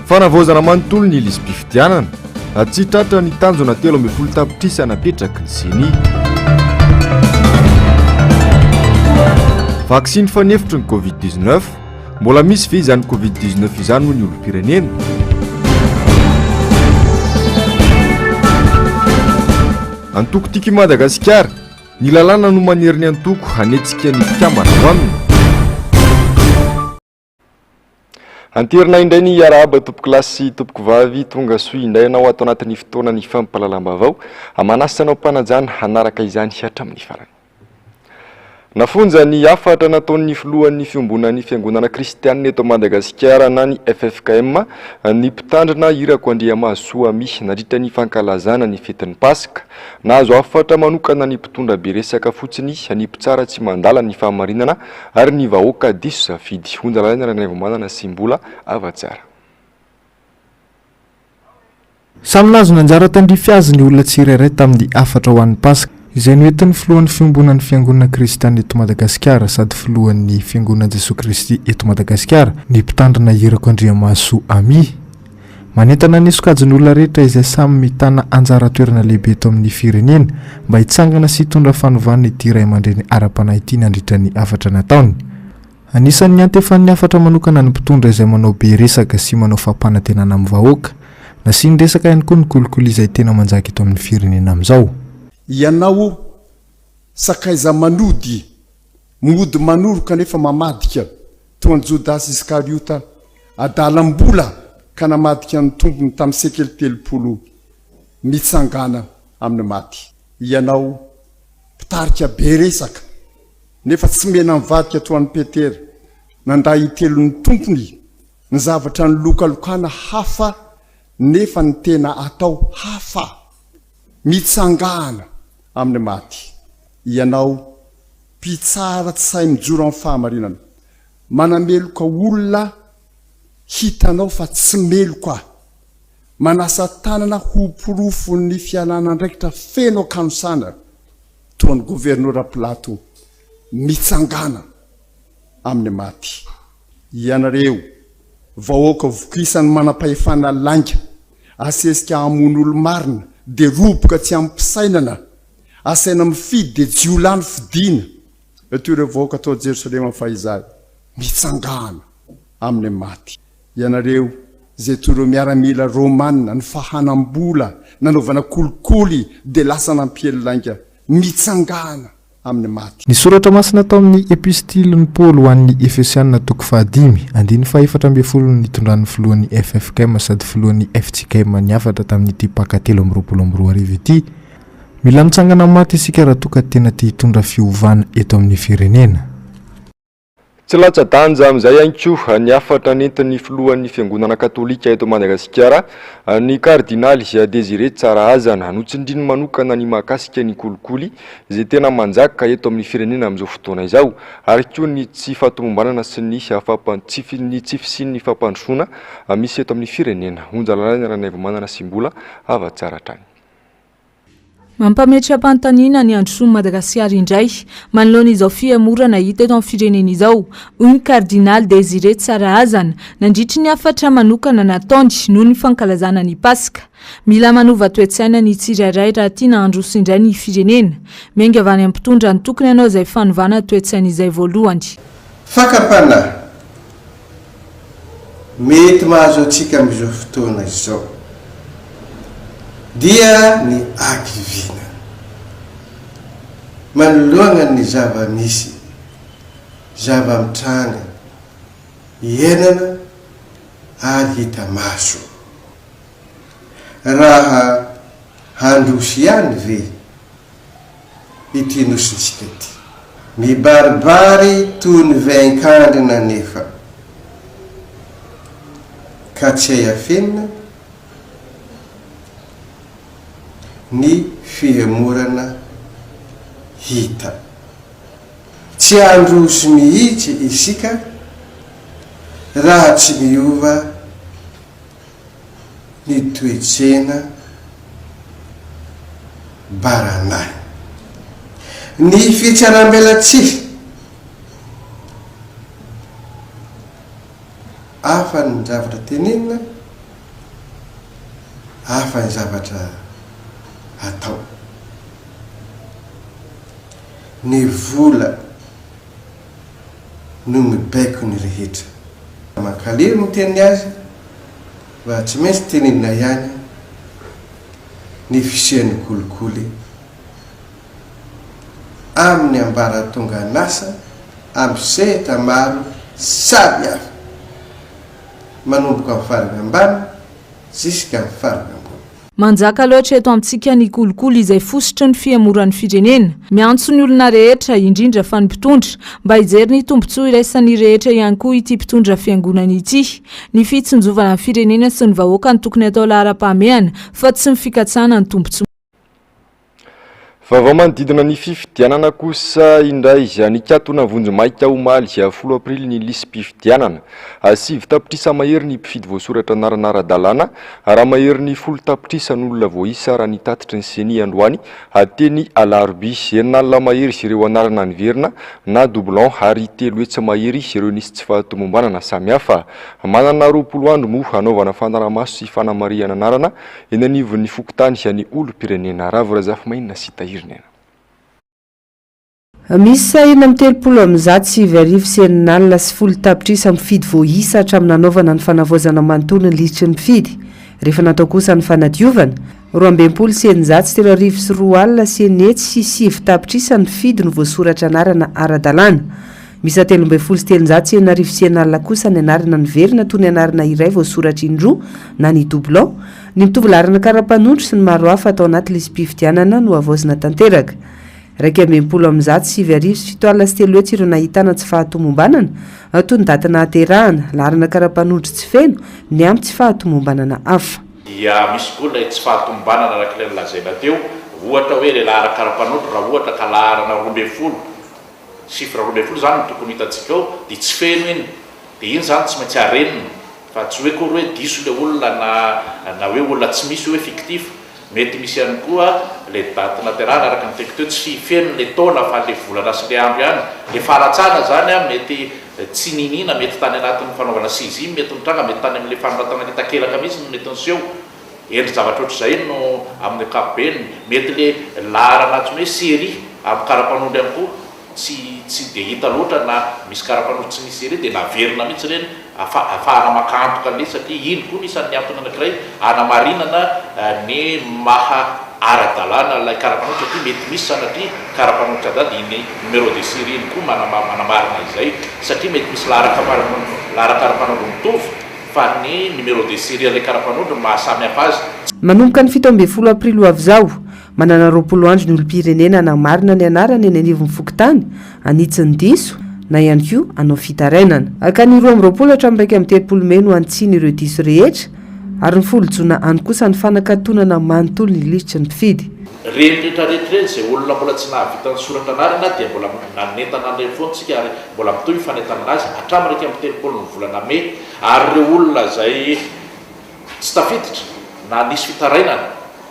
Fanavaozana manontolo ny lisi-pifidianana. Tsy tratra ny tanjona 13 tapitrisa napetraky ny Ceni. Vaksiny fanefitry ny Covid 19, Mbola misy ve izany Covid 19 izany hoy ny olom-pirenena? Antoko Tiako i Madagasikara, Ny lalàna no manery ny antoko hanetsika ny mpikambana ao aminy. Anterina indray ny hiarahaba tompokolahy sy tompokovavy, tonga soa indray ianao ato anatin'ny fotoanan'ny fampahalalam-baovao. Manasa anao am-panajana hanaraka izany hatramin'ny farany. Nafonja ny hafatra nataon'ny filohan'ny fiombonan'ny fiangonana kristianina eto Madagasikara na ny ffkm, ny mpitandrina Irako Andriamahasoa Amy nandritra ny fankalazana ny fetin'ny Paska. Nahazo hafatra manokana ny mpitondra be resaka fotsiny, ny mpitsara tsy mandala ny fahamarinana ary ny vahoaka diso safidy. Onjalalaina Ranaivomanana sy Mbola Avatsara. Samy nahazo ny anjara tandrify azy ny olona tsirairay tamin'ny hafatra ho an'ny Paska, izay noentin'ny filohan'ny Fiombonan'ny Fiangonana Kristiana eto Madagasikara sady filohan'ny Fiangonana Jesoa Kristy eto Madagasikara, ny Mpitandrina Irako Andriamahasoa Amy. Manentana ny sokajin'olona rehetra izay samy mitana anjara toerana lehibe eto amin'ny firenena mba hitsangana sy hitondra fanovana ity raiamandreny ara-panahy ity nandritra ny hafatra nataony. Anisan'ny niantefan'ny hafatra manokana ny mpitondra izay manao be resaka sy manao fampanantenana amin'ny vahoaka. Nasiany resaka ihany koa ny kolikoly izay tena manjaka eto amin'ny firenena amin'izao. Ianao sakaiza manody, mody manoro kanefa mamadika, toa an'i Jodasy Iskariota, adalam-bola ka namadika ny Tompony tamin'ny sekely 30, mitsangàna amin'ny maty. Ianao mpitarika be resaka, nefa tsy mena-mivadika toa an'i Petera, nandà intelo ny Tompony, ny zavatra nilokalokana hafa nefa ny tena atao hafa. Mitsangàna amin'ny maty, ianao mpitsara tsy sahy mijoro amin'ny fahamarinana, manameloka olona hitanao fa tsy meloka, manasa tanana ho porofon'ny fialana andraikitra feno hakanosana toa an'i Governora Pilato, mitsangàna amin'ny maty. Ianareo vahoaka vokisan'ny manam-pahefana lainga, asesika hamono olo-marina dia roboka tsy amim-pisainana, asaina mifidy dia jiolahy no fidiana, toy ireo vahoaka tao Jerosalema fahizay, mitsangàna amin'ny maty. Ianareo izay toy ireo miaramila romana nifahanam-bola nanaovana kolikoly dia lasa nampiely lainga, mitsangàna amin'ny maty. Ny soratra masina tao amin'ny Epistilin'i Paoly ho an'ny Efesiana toko fahadimy, andininy fahaefatra ambinifolo no nitondran'ny filohan'ny ffkm sady filohan'ny fjkm ny hafatra tamin'ity Paka 2023 ity. Mila mitsangana amin'ny maty isika raha toa ka tena te hitondra fiovana eto amin'ny firenena. Tsy latsa-danja amin'izay ihany koa ny hafatra nentin'ny filohan'ny fiangonana katolika eto Madagasikara, ny kardinaly Désiré Tsarahazana. Notsindriny manokana ny mahakasika ny kolikoly izay tena manjaka eto amin'ny firenena amin'izao fotoana izao ary koa ny tsy fahatomombanana sy ny ny tsy fisian'ny fampandrosoana misy eto amin'ny firenena. Onja Lalaina Ranaivomanana sy Mbola Havatsara hatrany. Mampametra-panontaniana ny handrosoan'i Madagasikara indray manoloana izao fihemorana hita eto amin'ny firenena izao, hoy ny kardinaly Désiré Tsarahazana, nandritry ny hafatra manokana nataony noho ny fankalazana ny Paska. Mila manova toe-tsaina ny tsirairay raha tiana handroso indray ny firenena. Miainga avy any amin'ny mpitondra ny tokony hanao izay fanovana toe-tsaina izay voalohany. Fakam-panahy mety mahazo antsika amin'izao fotoana izao dia ny hakiviana manoloana ny zava-misy, zava-mitranga, iainana ary hita maso. Raha handroso ihany ve ity nosintsika ity. Mibaribary toy ny vein-kandrina anefa ka tsy hay afenina ny fihemorana hita. Tsy handroso mihitsy isika raha tsy miova ny toe-tsena baranahiny. Ny fitsaram-belatsihy hafa ny zavatra tenenina. Hafa ny zavatra atao. Ny vola no mibaiko ny rehetra. Mankaleo miteny azy fa tsy maintsy tenenina ihany ny fisian'ny kolikoly amin'ny ambaratongan'asa amin'ny sehatra maro samihafa, manomboka amin'ny farany ambany ziska amin'ny farany ambony. Manjaka loatra eto amintsika ny kolikoly izay fositry ny fihemoran'ny firenena. Miantso ny olona rehetra, indrindra fa ny mpitondra, mba hijery ny tombontsoa iraisan'ny rehetra ihany koa ity mpitondra fiangonana ity. Ny fitsinjovana ny firenena sy ny vahoaka no tokony atao laharam-pahamehana fa tsy ny fikatsahana ny tombontsoa. Vaovao manodidina ny fifidianana kosa indray, nikatona vonjimaika omaly folo aprily ny lisi-pifidianana. 9 tapitrisa mahery ny mpifidy voasoratra anarana ara-dalàna, raha maherin'ny 10 tapitrisa ny olona voaisa raha ny tatitry ny Ceni androany teny Alarobia. Enina alina mahery ireo anarana niverina na doublon ary 300 mahery ireo nisy tsy fahatomombanana samihafa. Manana 20 andro moa hanaovana fanaraha-maso sy fanamarihana anarana Eny anivon'ny fokontany ny olom-pirenena. Ravo Razafimainina sy Tahiry Nena. Miisa 636 610 tapitrisa mpifidy voaisa hatramin'ny nanaovana ny fanavaozana manontolo ny lisitry ny mpifidy. Rehefa natao kosa ny fanadiovana, 662 tapitrisa ny mpifidy no voasoratra anarana ara-dalàna. Miisa 613 613 kosa ny anarana niverina toy ny anarana iray voasoratra indroa na ny doublon, ny mitovy laharana kara-panondro sy ny maro hafa atao anaty lisi-pifidianana nohavaozina tanteraka. 361 970 ireo nahitana tsy fahatomombanana toy ny daty nahaterahana, laharana kara-panondro tsy feno, niampy tsy fahatomombanana hafa. Dia misy koa ilay tsy fahatomombanana araka ilay nolazaina teo, ohatra hoe ilay laharan-kara-panondro raha ohatra ka laharana 12, Chiffre 12 izany no tokony ho hitantsika ao dia tsy feno iny dia iny izany tsy maintsy arenina fa tsy hoe akory hoe diso ilay olona na na hoe olona tsy misy hoe fictif. Mety misy ihany koa ilay daty naterahana araka ny teniko teo tsy feno ilay taona fa ilay volana sy ilay andro ihany. Ilay fahalatsahana izany an mety tsy niniana mety tany anatin'ny fanaovana saisie mety nitranga mety tany amin'ilay fanoratana ilay takelaka mihitsy no mety niseho. Endri-javatra ohatr'izay no amin'ny ankapobeny. Mety le laharana antsoina hoe série amin'ny kara-panondro ihany koa tsy tsy dia hita loatra na misy kara-panondro tsy misy série dia naverina mihitsy ireny afa afahana maka antoka an'ilay izy satria iny koa no isan'ny antony anankiray hanamarinana ny maha ara-dalàna ilay kara-panondro satria mety misy sanatria kara-panondro tsy ara-dalàna dia iny numéro de série iny koa manama manamarina izay satria mety misy laharan-kara-panondro mitovy Fa ny numéro de série an'ilay kara-panondro no maha samy hafa azy. Manomboka ny 17 aprily ho avy izao, manana 20 andro ny olom-pirenena hanamarina ny anarany eny anivon'ny fokontany, hanitsy ny diso, na ihany koa hanao fitarainana. Ka ny 22 hatramin'ny 31 mey no hanitsiana ireo diso rehetra, ary ny folo jona any kosa ny fanakatonana manontolo ny lisitry ny mpifidy. Ireny rehetra rehetra ireny izay olona mbola tsy nahavita nisoratra anarana dia mbola nanentana an'ireny foana isika ary mbola mitohy ny fanentanana azy hatramin'ny 31 ny volana mey ary ireo olona izay tsy tafiditra na nisy fitarainana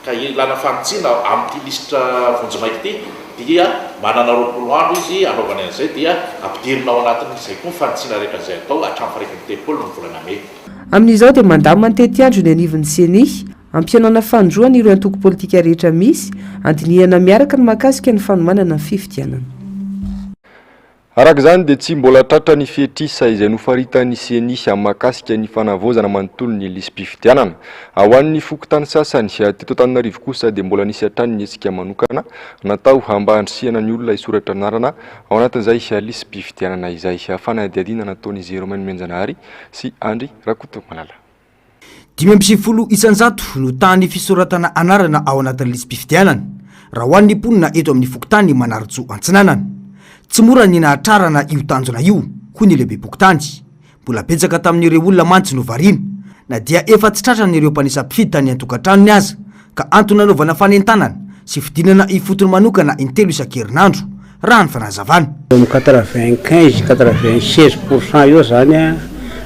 ka ilana fanitsiana amin'ity lisitra vonjimaika ity dia manana 20 andro izy hanaovany an'izay dia ampidirina ao anatin'izay koa ny fanitsiana rehetra izay atao hatramin'ny faha 31 ny volana mey. Amin'izao dia mandamina ny tetiandro ny anivon'ny Ceni. Hampihenana fanindroany ireo antoko politika rehetra misy, handinihana miaraka ny mahakasika ny fanomanana ny fifidianana. Araka izany dia tsy mbola tratra ny fetr'isa izay nofaritan'ny Ceni mahakasika ny fanavaozana manontolo ny lisi-pifidianana. Ho an'ny fokontany sasany teto Antananarivo kosa dia mbola nisy hatrany ny hetsika manokana natao mba handrisihana ny olona hisoratra anarana ao anatin'izay lisi-pifidianana izay. Fanadihadiana nataon'i Jerome Nomenjanahary sy Andry Rakotomalala. 95% no tahan'ny fisoratana anarana ao anatin'ny lisi-pifidianana, raha ho an'ny mponina eto amin'ny fokontany Manarintsoa Antsinanana. Tsy mora ny nahatrarana io tanjona io, hoy ny lehibem-pokontany. Mbola betsaka tamin'ireo olona mantsy no variana, na dia efa tsy tratran'ireo mpanisa mpifidy tany an-tokantranony aza, ka antony nanaovana fanentanana sy fidinana ifotony manokana intelo isan-kerinandro, raha ny fanazavana. Eo amin'ny 95, 96 pour cent eo izany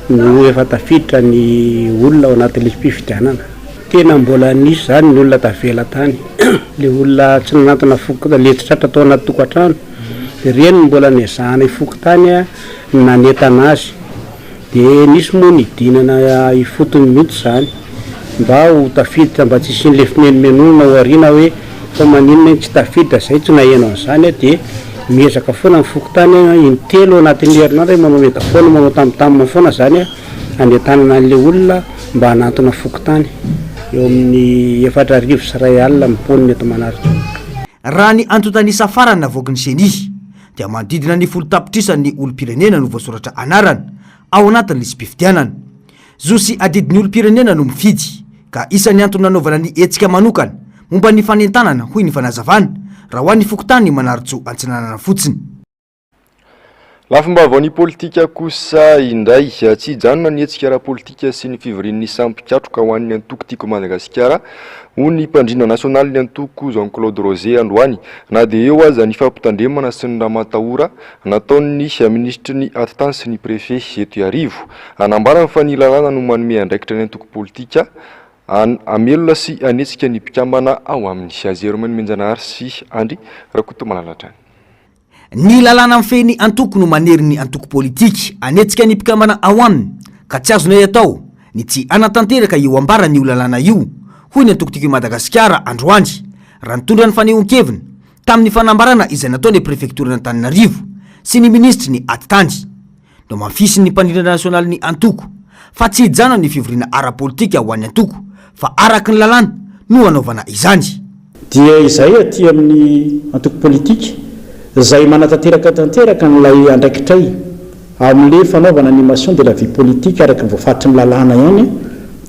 no efa tafiditra ny olona ao anatin'ny lisi-pifidianana. Tena mbola nisy izany ny olona tavela tany, ilay olona tsy nanantona fokontany, ilay tsy tratra tao anaty tokantrano, ireny no mbola nezahana fokontany nanentana azy. Dia nisy moa nidinana ifotony mihitsy izany. mba ho tafiditra mba tsy hisian'ilay fimenomenonana ao aoriana hoe fa maninona iny tsy tafiditra, izay tsy naheno an'izany dia miezaka foana ny fokontany in-telo anatin'ny herinandro hoe manao megaphone, manao tam tam foana izany hanentanana an'ilay olona mba hanantona fokontany. Eo amin'ny 1400 ny mponina eto Manarintsoa. Raha ny antontan'isa farany navoaky ny Ceni dia manodidina ny folo tapitrisa ny olom-pirenena no voasoratra anarana ao anatin'ny lisi-pifidianana. Zo sy adidin'ny olom-pirenena no mifidy, ka isan'ny antony nanaovana ny hetsika manokana momba ny fanentanana, hoy ny fanazavana, raha ho an'ny fokontany Manarintsoa Antsinanana fotsiny. Lafim-baovaon'ny politika kosa indray, tsy hijanona ny hetsika ara-politika sy ny fivorian'ny samy mpikatroka ho an'ny antoko Tiako Madagasikara, hoy ny mpandrindra nasionalin'ny antoko Jean Claude Roger androany, na dia eo aza ny fampitandremana sy ny ramatahora nataon'ny minisitry ny atitany sy ny préfet eto Iarivo. Nambarany fa ny lalàna no manome andraikitra ny antoko politika hamelona sy hanetsika ny mpikambana ao aminy. Jerome Nomenjanahary sy Andry Rakotomalala hatrany. Ny lalàna mifehy ny antoko no manery ny antoko politika hanetsika ny mpikambana ao aminy ka tsy azonay atao ny tsy hanatanteraka io ambaran'io lalàna io, hoy ny antoko Tiako i Madagasikara androany raha nitondra ny fanehoan-keviny tamin'ny fanambarana izay nataon'ny prefektoran'Antananarivo sy ny minisitry ny atitany. Nohamafisin'ny mpandrindra nasionalin'ny antoko fa tsy hijanona ny fivoriana ara-politika ho an'ny antoko fa araka ny lalàna no hanaovana izany. Dia izay aty amin'ny antoko politika izay manatanteraka tanteraka an'ilay andraikitray amin'ilay fanaovana animation de la vie politique araka ny voafaritry ny lalàna ihany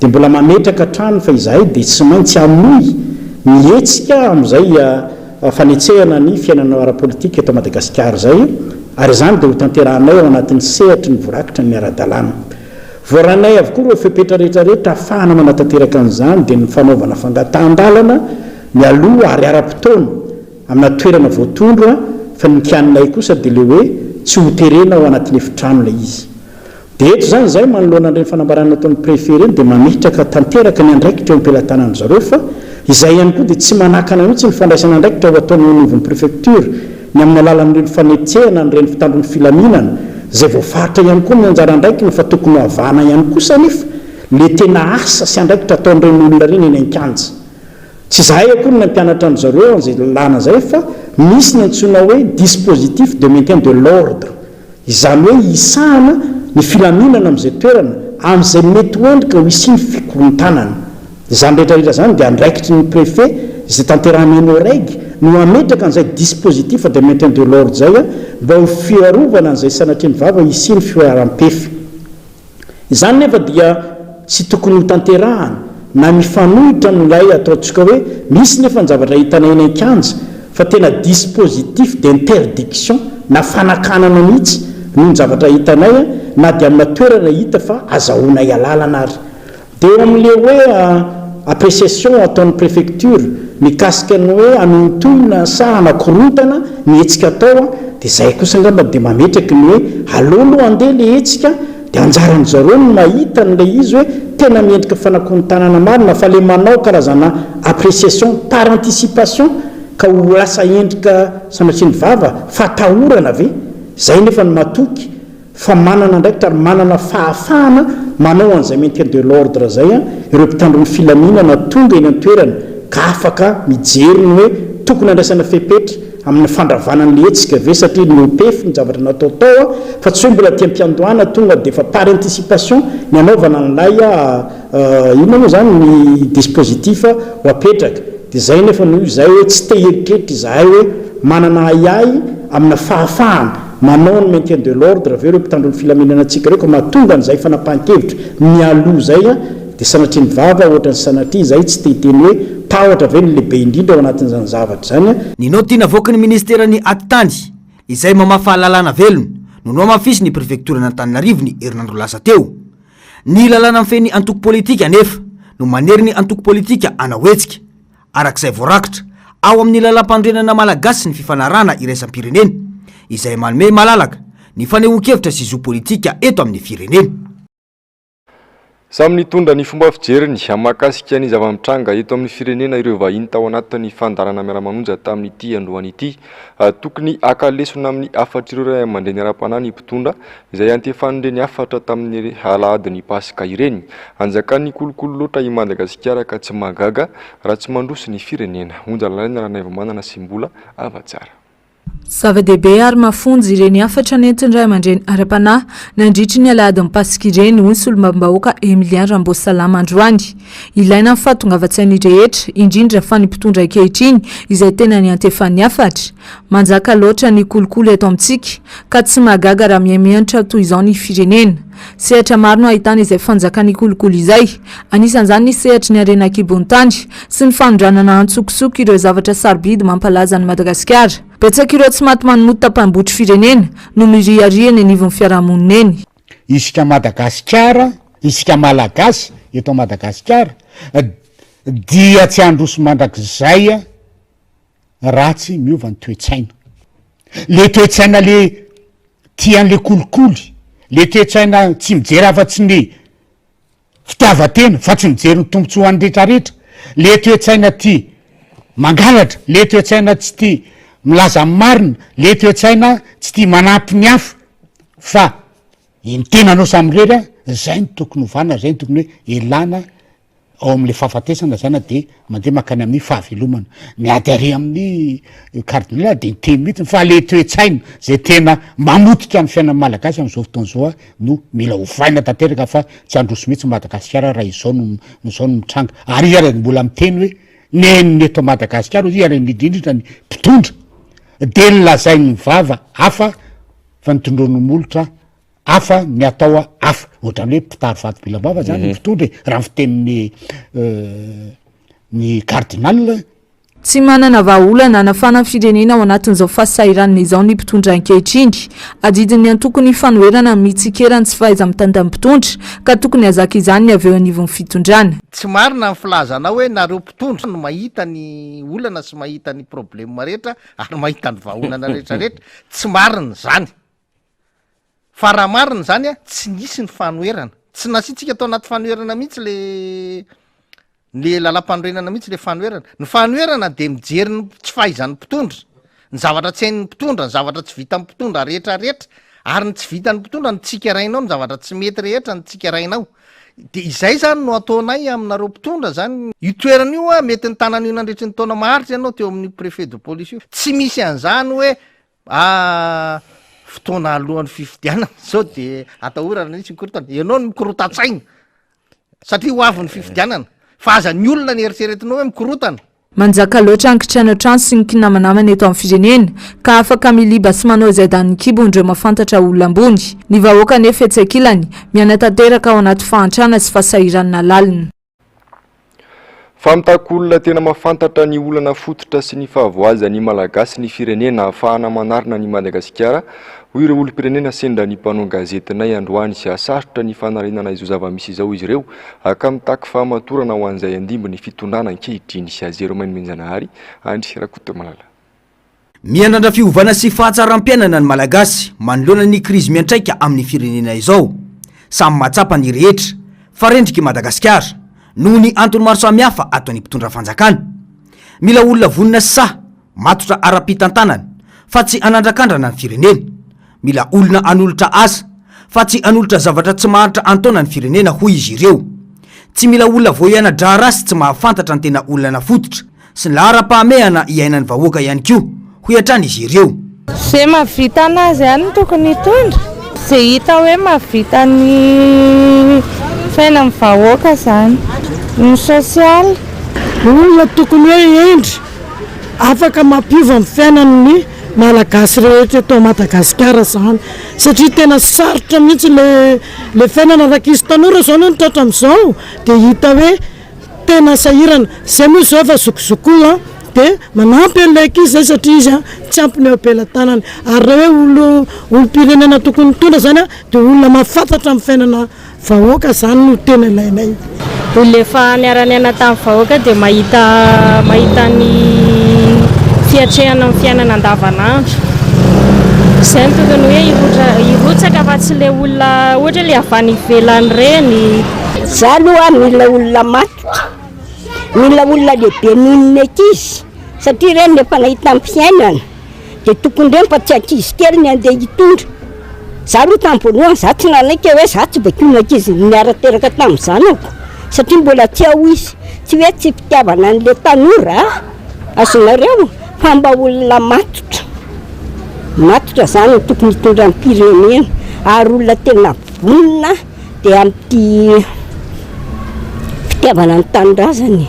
dia mbola mametraka hatrany fa izahay dia tsy maintsy hanohy ny hetsika amin'izay fanetsehana ny fiainana ara-politika eto Madagasikara izay ary izany dia hotanterahanay ao anatin'ny sehatry ny voarakitra ny ara-dalàna. Voarainay avokoa ireo fepetra rehetra rehetra ahafahana manatanteraka an'izany dia ny fanaovana fangatahan-dalana mialoha ary ara-potoana amina toerana voatondro fa ny kianinay kosa dia ilay hoe tsy hoterena ao anatin'ny efitrano ilay izy. Dia eto izany izahay manoloana an'ireny fanambarana nataon'ny Préfet ireny dia mametraka tanteraka ny andraikitra eo am-pelatanan'ny zareo fa izay ihany koa dia tsy manakana mihitsy ny fandraisana andraikitra ho ataony eo anivon'ny Préfecture ny amin'ny alalan'ireny fanetsehana an'ireny mpitandro ny filaminana izay voafaritra ihany koa ny anjara andraikiny fa tokony ho avahana ihany kosa anefa le tena asa sy andraikitra ataon'ireny olona ireny eny an-kianja. Tsy izahay akory no nampianatra an-dry zareo an'izay lalàna izay fa misy ny antsoina hoe dispositif de maintien de l'ordre Izany hoe hisahana ny filaminana amin'izay toerana, amin'izay mety ho endrika ho hisian'ny fikorontanana. Izany rehetra rehetra izany dia andraikitry ny Préfet izay tanterahan'ny Emmo-Reg no hametraka an'izay dispositif de maintien de l'ordre izay mba ho fiarovana an'izay sanatria ny vava hisian'ny fihoaram-pefy. Izany nefa dia tsy tokony ho tanterahana na mifanohitra amin'ilay ataontsika hoe misy nefa ny zavatra hitanay eny an-kianja fa tena dispositif d'interdiction na fanakanana mihitsy noho ny zavatra hitanay na dia amina toerana hita fa azahoanay alalana ary. Dia eo amin'ilay hoe appréciation ataon'ny préfecture mikasika ny hoe hanohintohina sa hanakorontana ny hetsika atao dia izay kosa angamba dia mametraky ny hoe aleo aloha handeha ilay hetsika dia anjaran-dry zareo no mahita an'ilay izy hoe tena miendrika fanakorontanana marina fa ilay manao karazana appréciation par anticipation ka ho lasa endrika sanatria ny vava fahatahorana ve? Izay nefa no matoky fa manana andraikitra ary manana fahafahana manao an'izay maintien de l'ordre izay ireo mpitandro ny filaminana tonga eny an-toerana ka afaka mijery ny hoe tokony handraisana fepetra amin'ny fandravana an'ilay hetsika ve satria nihoa-pefy ny zavatra natao tao fa tsy hoe mbola aty am-piandohana tonga dia efa par anticipation ny hanaovana an'ilay inona moa izany ny dispositif ho apetraka dia izay nefa no izay hoe tsy te hieritreritra izahay hoe manana ahiahy amina fahafahana Manao ny maintien de l'ordre ve ireo mpitandro ny filaminana antsika ireo ka mahatonga an'izay fanapahan-kevitra mialoha izay dia sanatria ny vava ohatran'ny sanatria izay tsy te hiteny hoe tahotra ve ny lehibe indrindra ao anatin'izany zavatra izany. Ny naoty navoaky ny ministeran'ny Atitany, izay mamafa lalàna velona, no nohamafisin'ny prefektoran'Antananarivo ny herinandro lasa teo. Ny lalàna mifehy ny antoko politika anefa no manery ny antoko politika hanao hetsika. araka izay voarakitra ao amin'ny lalàmpanorenana malagasy sy ny fifanarahana iraisam-pirenena izay manome malalaka ny fanehoan-kevitra sy zo politika eto amin'ny firenena. Samy nitondra ny fomba fijeriny mahakasika ny zava-mitranga eto amin'ny firenena ireo vahiny tao anatin'ny fandaharana Miara-manonja tamin'ity androany ity. Tokony haka lesona amin'ny hafatr'ireo ray aman-dreny ara-panahy ny mpitondra izay antefan'ireny hafatra tamin'ny alahadin'ny Paska ireny. Anjakan'ny kolikoly loatra i Madagasikara ka tsy mahagaga raha tsy mandroso ny firenena. Onja Lalaina Ranaivomanana sy Mbola Havatsara. Zava-dehibe ary mafonja ireny hafatra nentin'ny ray aman-dreny ara-panahy nandritry ny alahadin'ny Paska ireny, hoy ny solombavambahoaka Emilien Ramboasalama androany. Ilaina ny fahatongavan-tsain'ny rehetra, indrindra fa ny mpitondra ankehitriny izay tena niantefan'ny hafatra. Manjaka loatra ny kolikoly eto amintsika ka tsy mahagaga raha mihamihantra toy izao ny firenena. Sehatra maro no ahitana izay fanjakan'ny kolikoly izay. Anisan'izany ny sehatry ny harena an-kibon'ny tany sy ny fanondranana antsokosoko ireo zavatra sarobidy mampalaza an'i Madagasikara. Betsaka ireo tsy maty manonota mpambotry firenena no miriaria eny anivon'ny fiarahamonina eny. Isika Madagasikara, isika Malagasy eto Madagasikara dia tsy handroso mandrakizay raha tsy miova ny toe-tsaina. Le toe-tsaina le tia an'le kolikoly, le toe-tsaina tsy mijery afa-tsy ny fitiavan-tena fa tsy mijery ny tombontsoan'ny retraretra, le toe-tsaina tia mangalatra, le toe-tsaina tsy tia milaza ny marina, le toe-tsaina tsy tia manampy ny hafa fa ny tenanao samirery a, zay no tokony ovana, zay no tokony hoe elana ao amin'ilay fahafatesana zany de mandeha mankany amin'ny fahavelomana. Miady ary amin'ny cardinal de niteny mihitsy fa le toe-tsaina zay tena mamotika ny fiainan'ny malagasy amin'izao fotoana izao no mila ovaina tanteraka fa tsy handroso mihitsy Madagasikara raha izao no izao no mitranga. Ary izy ary mbola miteny hoe nen'ny eto Madagasikara hoy izy ary indrindra ny mpitondra de ny lazain'ny vava hafa fa ny tondroin'ny molotra Hafa ny atao hafa, ohatran'ny hoe mpitary vato vilam-bava zany ny mpitondra e, raha ny fitenin'ny ny cardinal. Tsy manana vahaolana hanafana ny firenena ao anatin'izao fahasahiranana izao ny mpitondra ankehitriny. Adidin'ny antokon'ny fanoherana ny mitsikera ny tsy fahaiza-mitantan'ny mpitondra ka tokony hahazaka izany ny avy eo anivon'ny fitondrana. Tsy marina ny filazanao hoe nareo mpitondra no mahita ny olana sy mahita ny problème rehetra ary mahita ny vahaolana rehetra rehetra, tsy marina izany. Fa raha marina izany an, tsy nisy ny fanoherana. Tsy nasiantsika tao anaty fanoherana mihitsy le le lalam-panorenana mihitsy le fanoherana. Ny fanoherana dia mijery ny tsy fahaizan'ny mpitondra, ny zavatra tsy hain'ny mpitondra, ny zavatra tsy vitan'ny mpitondra rehetra rehetra, ary ny tsy vitan'ny mpitondra no tsikerainao, ny zavatra tsy mety rehetra no tsikerainao. De izay zany no ataonay aminareo mpitondra zany. Io toerana io an, mety nitanana io nandritry ny taona maharitra ianao teo amin'io préfet de police io. Tsy misy an'izany hoe Ah, fotoana alohan'ny fifidianana zao de atahorana nisy mikorontana. Ianao no mikorotan-tsaina satria ho avy ny fifidianana. Fa aza ny olona ny eritreretinao hoe mikorontana. Manjaka loatra ny kitranoantrano sy ny kinamanamana eto amin'ny firenena ka afaka miliba sy manao izay danin'ny kibony ireo mahafantatra olona ambony. Ny vahoaka anefa etsy ankilany, miaina tanteraka ao anaty fahantrana sy fahasahiranana lalina. Fa mitaky olona tena mahafantatra ny olana fototra sy ny fahavoazan'ny Malagasy ny firenena ahafahana manarina an'i Madagasikara, hoy ireo olom-pirenena sendra ny mpanao gazetinay androany. Sarotra ny fanarenana izao zava-misy izao izy ireo ka mitaky fahamatorana ho an'izay handimby ny fitondrana ankehitriny. Jerome Nomenjanahary, Andry Rakotomalala. Miandrandra fiovana sy fahatsaram-piainana ny Malagasy manoloana ny krizy miantraika amin'ny firenena izao. Samy mahatsapa ny rehetra fa rendrika i Madagasikara noho ny antony maro samihafa ataon'ny mpitondra fanjakana. Mila olona vonona sy sahy, matotra ara-pitantanana fa tsy hanandrakandrana ny firenena. Mila olona hanolotra asa fa tsy hanolotra zavatra tsy maharitra an-taona ny firenena, hoy izy ireo. Tsy mila olona voaiana-draharaha sy tsy mahafantatra ny tena olana fototra sy ny laharam-pahamehana iainan'ny vahoaka ihany koa, hoy hatrany izy ireo. Ze mahavita anazy ihany no tokony hitondra, ze hita hoe mahavita ny fiainan'ny vahoaka zany, ny sosialy. Olona tokony hoe hendry, afaka mampiova ny fiainan'ny Malagasy rehetra eto Madagasikara zany, satria tena sarotra mihitsy le le fiainana, raha ankizy tanora zao no tratra amin'izao dia hita hoe tena sahirana, zay moa izao efa zokizokoa an, dia manampy an'ilay ankizy zay satria izy an tsy ampy ny eo am-pelatanany, ary raha hoe olo olom-pirenena tokony hitondra zany an dia olona mahafantatra ny fiainana Vahoaka zany no tena ilainay. Olona efa niara-niaina tamin'ny vahoaka dia mahita mahita ny fiatrehana ny fiainana andavanandro. Izay no tokony hoe hirotra hirotsaka fa tsy ilay olona ohatra hoe ilay avy any ivelany ireny. Za aloha mila olona matotra, mila olona lehibe noho ny ankizy satria ireny efa nahita ny fiainana dia tokony ireny fa tsy ankizy kely ny andeha hitondra. Za aloha tamin'ny voalohany za tsy nanaiky hoe za tsy vakian'ny ankizy niara-teraka tamin'ny zanako satria mbola tsy ao izy. Tsy hoe tsy fitiavana an'ilay tanora azonareo fa mba olona matotra. Matotra zany no tokony hitondra ny firenena ary olona tena vonona dia amin'ity fitiavana ny tanindrazana e.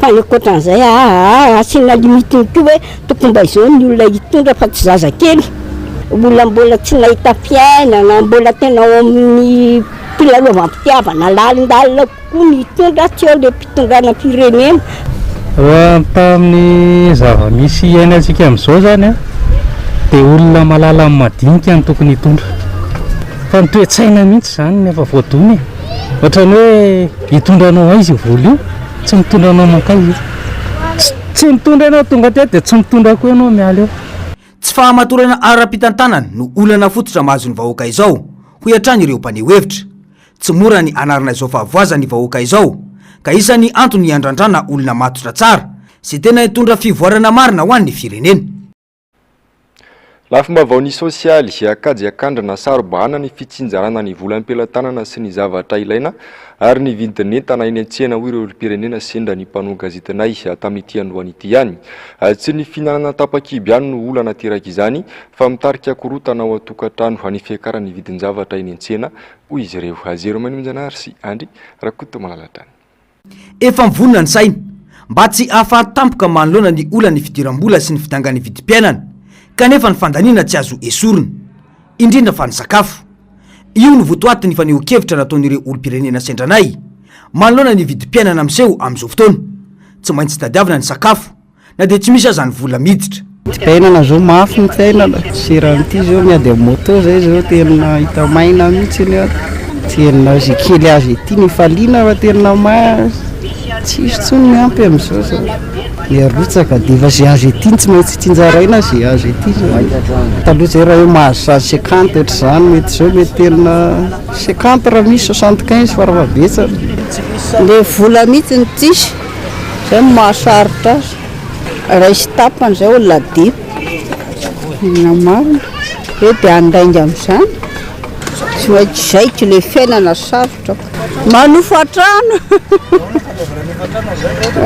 Fa ny ankoatran'izay aa asiana limite-ny koa hoe tokony mba izao ny olona hitondra fa tsy zazakely. Olona mbola tsy nahita fiainana, mbola tena ao amin'ny filalaovam-pitiavana lalindalina kokoa ny hitondra, tsy eo ilay fitondrana firenena. Raha mitaha amin'ny zava-misy iainantsika amin'izao izany an, dia olona mahalala ny madinika no tokony hitondra. Fa ny toe-tsaina mihitsy izany no efa voadona e. Ohatran'ny hoe hitondra anao aiza io vola io? Tsy mitondra anao mankaiza io. Tsy tsy mitondra ianao tonga aty dia tsy mitondra koa ianao miala eo. Tsy fahamatorana ara-pitantanana no olana fototra mahazo ny vahoaka izao, hoy hatrany ireo mpaneho hevitra. Tsy mora ny hanarina izao fahavoazan'ny vahoaka izao, ka isan'ny antony hiandrandrana olona matotra tsara sy tena hitondra fivoarana marina ho an'ny firenena. Lafim-baovao ny sosialy, kajy akandrina saro-bahana ny fitsinjarana ny vola am-pelatanana sy ny zavatra ilaina ary ny vidin'entana eny an-tsena hoy ireo olom-pirenena sendra ny mpanao gazetinay tamin'ity androany ity ihany. Tsy ny fihinanana tapa-kibo ihany no olana aterak'izany fa mitarika korontana ao an-tokantrano ny fiakaran'ny vidin-javatra eny an-tsena hoy izy ireo. Jerômainonjanahary sy Andry Rakotomalala hatrany. Efa mivonona ny saina mba tsy hahafaty tampoka manoloana ny olan'ny fidiram-bola sy ny fidangan'ny vidim-piainana kanefa ny fandaniana tsy azo esorina, indrindra fa ny sakafo. Io no votoatin'ny fanehoan-kevitra nataon'ireo olom-pirenena sendra anay manoloana ny vidim-piainana miseho amin'izao fotoana. Tsy maintsy tadiavina ny sakafo na dia tsy misy aza ny vola miditra. Fiainana zao mafy ny fiainana, seran'ity zao miady amin'ny moto zay zao tena hita maina mihitsy ny ato, tena ze kely azo ety no ifaliana fa tena ma tsisy intsony ny ampy amin'izao zao, ny arotsaka de efa ze azo ety no tsy maintsy tsinjaraina ze azo ety zao, taloha zay raha hoe mahazo 150 ohatr'izany mety zao mety tena 50 raha misy 75 farafahabetsany. Le vola mihitsy no tsisy. Zay no mahasarotra azy. Iray sy tapany zay olona dimy. Tena marina. Hoe dia handainga amin'izany? Tsy maintsy zaiko ilay fiainana sarotra. Manofa trano.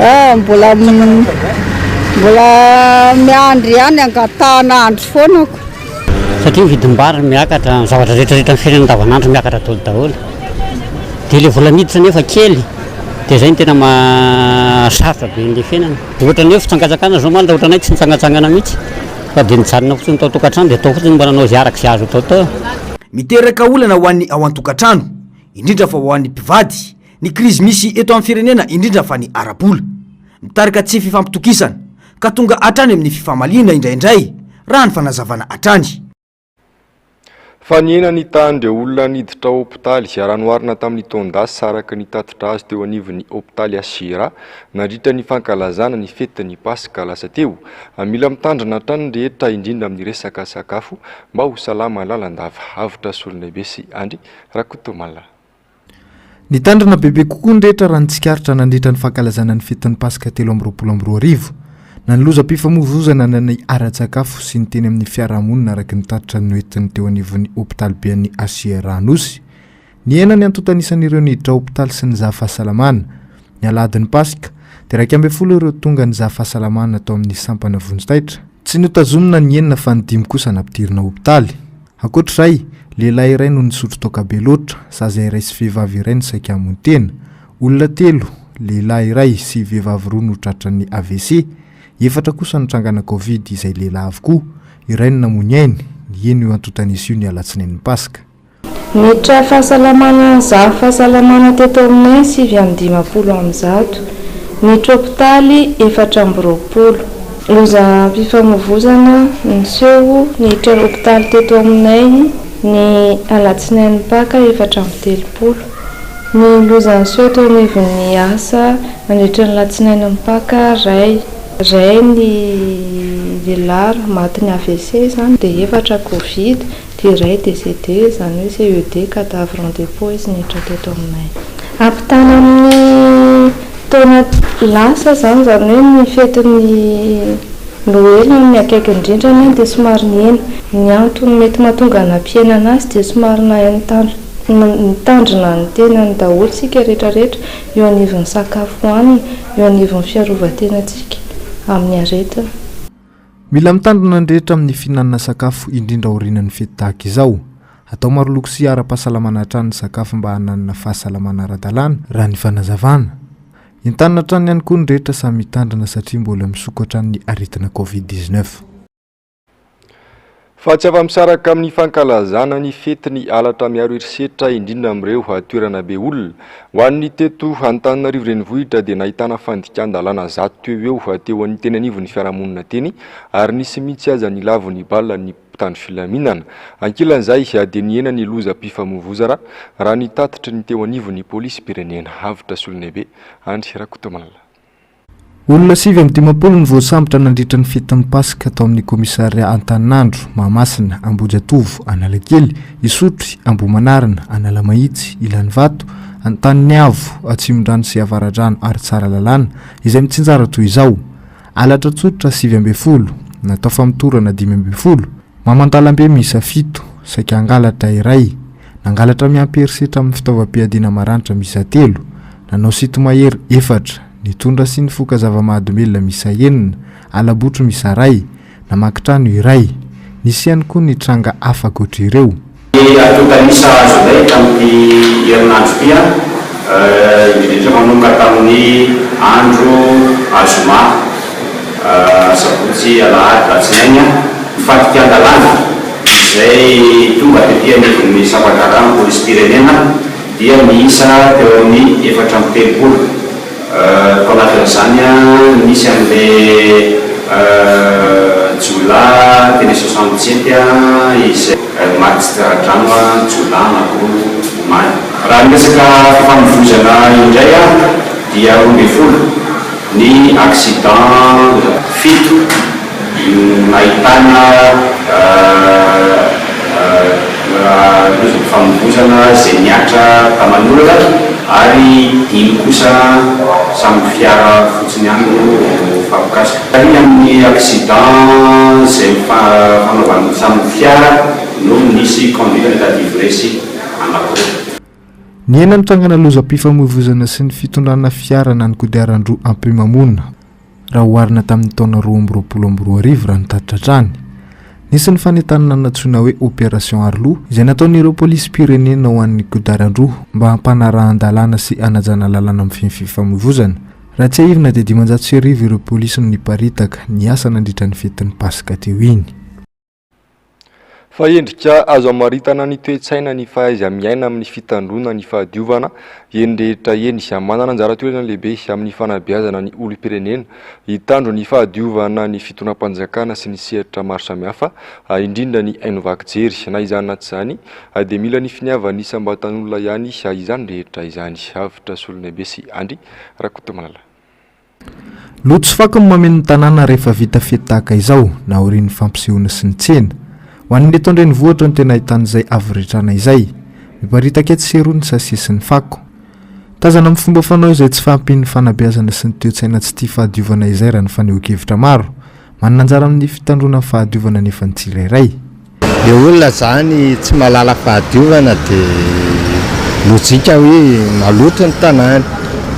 Ah, mbola mbola miandry ihany angatahana andro foana ko. Satria ny vidim-bary miakatra, ny zavatra rehetra rehetra ny fiainana andavanandro miakatra daholo daholo. Dia ilay vola miditra nefa kely, dia izay no tena mahasarotra be an'ilay fiainana. Dia ohatran'ny hoe fitsangatsanganana izao omaly raha ohatranay tsy nitsangatsangana mihitsy fa dia nijanona fotsiny tao an-tokantrano dia tao fotsiny mba nanao izay araka izay azo atao tao. Miteraka olana ho an'ny ao an-tokantrano, indrindra fa ho an'ny mpivady, ny krizy misy eto amin'ny firenena indrindra fa ny ara-bola. Mitarika tsy fifampitokisana ka tonga hatrany amin'ny fifamaliana indraindray, raha ny fanazavana hatrany. Fa nihena ny tahan'ireo olona niditra hopitaly raha noharina tamin'ny taon-dasa araka ny tatitra azo teo anivon'ny hopitaly HCRA nandritra ny fankalazana ny fetin'ny Paska lasa teo. Mila mitandrina hatrany ny rehetra indrindra amin'ny resaka sakafo mba ho salama lalandava. Avotra Solonaibe sy Andry Rakotomalala. Nitandrina bebe kokoa ny rehetra raha ny tsikaritra nandritra ny fankalazana ny fetin'ny Paska 2023. Na ny lozam-pifamoivoizana na ny ara-tsakafo sy ny teny amin'ny fiarahamonina araka ny tatitra noentin'ny teo anivon'ny hopitaliben'ny HCRA Anosy. Nihena ny antontan'isan'ireo niditra hopitaly sy nizaha fahasalamana. Ny alahadin'ny Paska, dia 11 ireo tonga nizaha fahasalamana tao amin'ny sampana vonjy taitra. Tsy notazomina ny enina fa ny dimy kosa nampidirina hopitaly. Ankoatra izay, lehilahy iray no nisotro toaka be loatra, zaza iray sy vehivavy iray no saika hamono tena. Olona telo, lehilahy iray sy vehivavy roa no tratran'ny AVC. Efatra kosa no trangana Covid izay lehilahy avokoa. Iray no namoy ny ainy, niheno io antontan'isa io ny alatsinain'ny Paska. Niditra fahasalamana nizaha fahasalamana teto aminay 159, niditra hopitaly 24. Lozam-pifamoivozana niseho niditra hopitaly teto aminay ny alatsinain'ny Paka 34. Ny loza niseho teo anivon'ny asa nandritra ny latsinain'ny Paka iray. Iray ny lehilahy matin'ny AVC izany dia efatra Covid. Dia iray décédé, izany hoe CED, cadavre en dépôt, izy niditra teto aminay. Ampitahana amin'ny taona lasa izany, izany hoe ny fetin'ny Noely ny akaiky indrindra anie dia somary nihena. Ny antony mety mahatonga nampihenana azy dia somary nahay nitandrina ny tenany daholo isika rehetra rehetra eo anivon'ny sakafo hohanina, eo anivon'ny fiarovan-tenantsika amin'ny aretina. Mila mitandrina ny rehetra amin'ny fihinanana sakafo indrindra aorianan'ny fety tahaka izao. Atao maroloko sy ara-pahasalamana hatrany ny sakafo mba hananana fahasalamana ara-dalàna, raha ny fanazavana. Entanina hatrany ihany koa ny rehetra samy hitandrina satria mbola misoko hatrany ny aretina Covid 19. Fa tsy afa-misaraka amin'ny fankalazana ny fety ny halatra miaro herisetra indrindra amin'ireo toerana be olona. Ho an'ny teto Antananarivo renivohitra dia nahitana fandikan-dalàna zato teo ho eo teo teny anivon'ny fiarahamonina teny ary nisy mihitsy aza nilavo ny balan'ny mpitandro filaminana. Ankilan'izay dia nihena ny lozam-pifamoivozana raha ny tatitry ny teo anivon'ny polisim-pirenena. Avotra Solonebe, Andry Rakotomalala. Olona 59 no voasambotra nandritra ny fetin'ny Paska tao amin'ny kaomisarià Antaninandro, Mahamasina, Ambohijatovo, Analakely, Isotry, Ambohimanarina, Analamahitsy, Ilanivato, Antaniniavo, Atsimondrano sy Avaradrano ary Tsaralalàna, izay mitsinjara toy izao, Halatra tsotra 19, natao famotorana 15, Maman-dalambe miisa fito, saika hangalatra iray, nangalatra miampy herisetra amin'ny fitaovam-piadiana maranitra miisa telo, nanao sinto-mahery efatra, nitondra sy nifoka zava-mahadomelina miisa enina, ala-botry miisa iray, namaky trano iray. Nisy ihany koa ny tranga hafa ankoatra ireo. Ny antontan'isa azonay tamin'ity herinandro ity, indrindra manomboka tamin'ny andro azoma, sabotsy, alahady, alatsinainy, ny fandikan-dalàna izay tonga tety anivon'ny sampan-draharahan'ny polisim-pirenena dia miisa teo amin'ny 34. Tao anatin'izany nisy an'ilay jiolahy teny 67 izay maty tsy tra-drano, jiolahy anankiroa omaly. Raha ny resaka fifamoivoizana indray dia 12 ny accident, fito nahitana lozam-pifamoivoizana izay nihatra taman'olona ary dimy kosa samy fiara fotsiny ihany no mifampikasika. Ary amin'ny accident izay fanaovan'ny samy fiara no nisy conduite en état d'ivresse anankiroa. Nihena ny trangana lozam-pifamoivoizana sy ny fitondrana fiara na ny kodiaran-droa ampimamoana. raha oharina tamin'ny taona 2022 raha ny tatitra hatrany. Nisy ny fanentanana nantsoina hoe Opération Aroloha izay nataon'ireo polisim-pirenena ho an'ny kodiaran-droa mba hampanarahan-dalàna sy hanajana lalàna mifehy ny fifamoivozana. Raha tsiahivina dia 1500 ireo polisy no niparitaka niasa nandritra ny fetin'ny Paska teo iny. Fa endrika azo amaritana ny toe-tsaina ny fahaiza-miaina amin'ny fitandroana ny fahadiovana eny rehetra eny. Manana anjara toerana lehibe amin'ny fanabeazana ny olom-pirenena hitandro ny fahadiovana ny fitondram-panjakana sy ny sehatra maro samihafa, indrindra ny haino vaky jery. Na izany na tsy izany dia mila ny finiavan'ny isam-batan'olona ihany izany rehetra izany. Avotra Solonaibe sy Andry Rakotomalala. Loto sy fako no mameno ny tanàna rehefa vita fety tahaka izao na aorian'ny fampisehoana sy ny tsena. Ho an'ny eto an-drenivohitra no tena ahitana izay havoretrana izay. Miparitaka etsy sy eroa ny sase sy ny fako. Tazana amin'ny fomba fanao izay tsy fahampian'ny fanabeazana sy ny toe-tsaina tsy tia fahadiovana izay raha ny fanehoan-kevitra maro. Manana anjara amin'ny fitandroana ny fahadiovana anefa ny tsirairay. Le olona zany tsy mahalala fahadiovana de lojika hoe maloto ny tanàna,